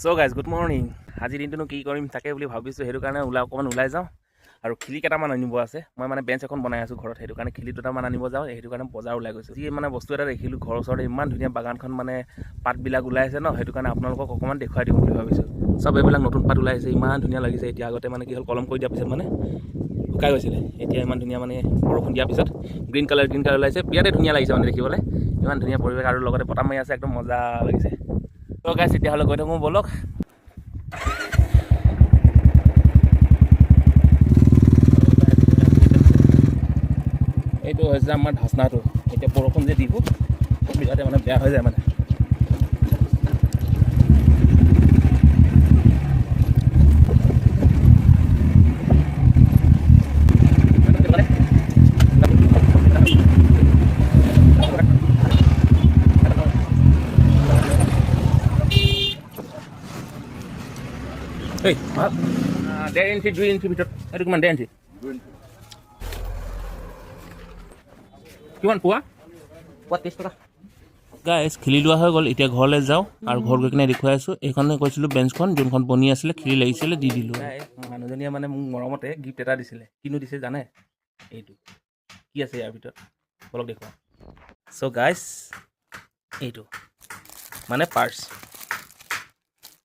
চ' guys, good morning. আজিৰ দিনটোনো কি কৰিম তাকে বুলি ভাবিছোঁ। সেইটো কাৰণে অকণমান ওলাই যাওঁ আৰু খিলি কেইটামান আনিব আছে। মই মানে বেঞ্চ এখন বনাই আছোঁ ঘৰত, সেইটো কাৰণে খিলি দুটামান আনিব যাওঁ। সেইটো কাৰণে বজাৰ ওলাই গৈছোঁ। যি মানে বস্তু এটা দেখিলোঁ ঘৰৰ ওচৰতে, ইমান ধুনীয়া বাগানখন, মানে পাতবিলাক ওলাই আছে ন, সেইটো কাৰণে আপোনালোকক অকণমান দেখুৱাই দিওঁ বুলি ভাবিছোঁ। চব এইবিলাক নতুন পাত ওলাই আছে, ইমান ধুনীয়া লাগিছে। এতিয়া আগতে মানে কি হ'ল, কলম কৰি দিয়াৰ পিছত মানে শুকাই গৈছিলে। এতিয়া ইমান ধুনীয়া, মানে বৰষুণ দিয়াৰ পিছত গ্ৰীণ কালাৰ, গ্ৰীণ কালাৰ ওলাইছে। বিৰাটেই ধুনীয়া লাগিছে মানে দেখিবলৈ। ইমান ধুনীয়া পৰিৱেশ আৰু লগতে বতাহ মাৰি আছে, একদম মজা লাগিছে। ত' গাইছ, তেতিয়াহ'লে গৈ থাকোঁ ব'লক। এইটো হৈছে আমাৰ ধাচনাটো। এতিয়া বৰষুণ যে দিব, বিৰাটে মানে বেয়া হৈ যায় মানে। এই 1.5 ইঞ্চি, 2 ইঞ্চিৰ ভিতৰত। এইটো কিমান? 1.5 ইঞ্চি কিমান পোৱা? পোৱা 30 টকা। গাইজ, খিলি লোৱা হৈ গ'ল। এতিয়া ঘৰলৈ যাওঁ আৰু ঘৰত গৈ কিনে দেখুৱাই আছোঁ। এইখনে কৈছিলোঁ বেঞ্চখন, যোনখন বনি আছিলে, খিলি লাগিছিলে, দি দিলোঁ। মোৰ মানুহজনীয়ে মানে মোক মৰমতে গিফ্ট এটা দিছিলে। কিনো দিছে জানে? এইটো কি আছে ইয়াৰ ভিতৰত, বলক দেখুৱাওঁ। চ' গাইজ, এইটো মানে পাৰ্চ।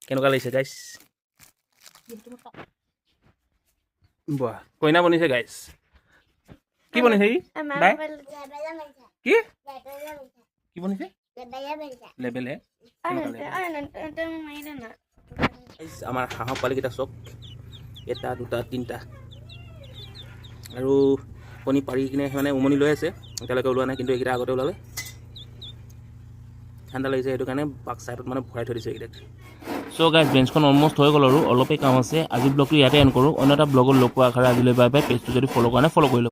কেনেকুৱা লাগিছে গাইজ? বাহ, কইনা বনিছে গাইজ। কি বনিছে ই? বাই, কি কি বনিছে? লেবেলে। আমাৰ হাঁহৰ পোৱালিকেইটা চাওক, এটা, দুটা, তিনিটা আৰু কণী পাৰি কিনে মানে উমনি লৈ আছে। এতিয়ালৈকে ওলোৱা নাই, কিন্তু এইকেইটা আগতে ওলালে। ঠাণ্ডা লাগিছে, সেইটো কাৰণে বাক চাইডত মানে ভৰাই থৈ দিছোঁ এইকেইটাক। চ' গাইজ, বেঞ্চখন অলমষ্ট হৈ গ'ল আৰু অলপেই কাম আছে। আজি ব্লগটো ইয়াতে এণ্ড কৰোঁ। অন্য এটা ব্লগত লগ পোৱাৰ আশাৰে আজিলৈ বাই বাই। পেজটো যদি ফ'ল' কৰা নাই, ফ'ল' কৰি লওক।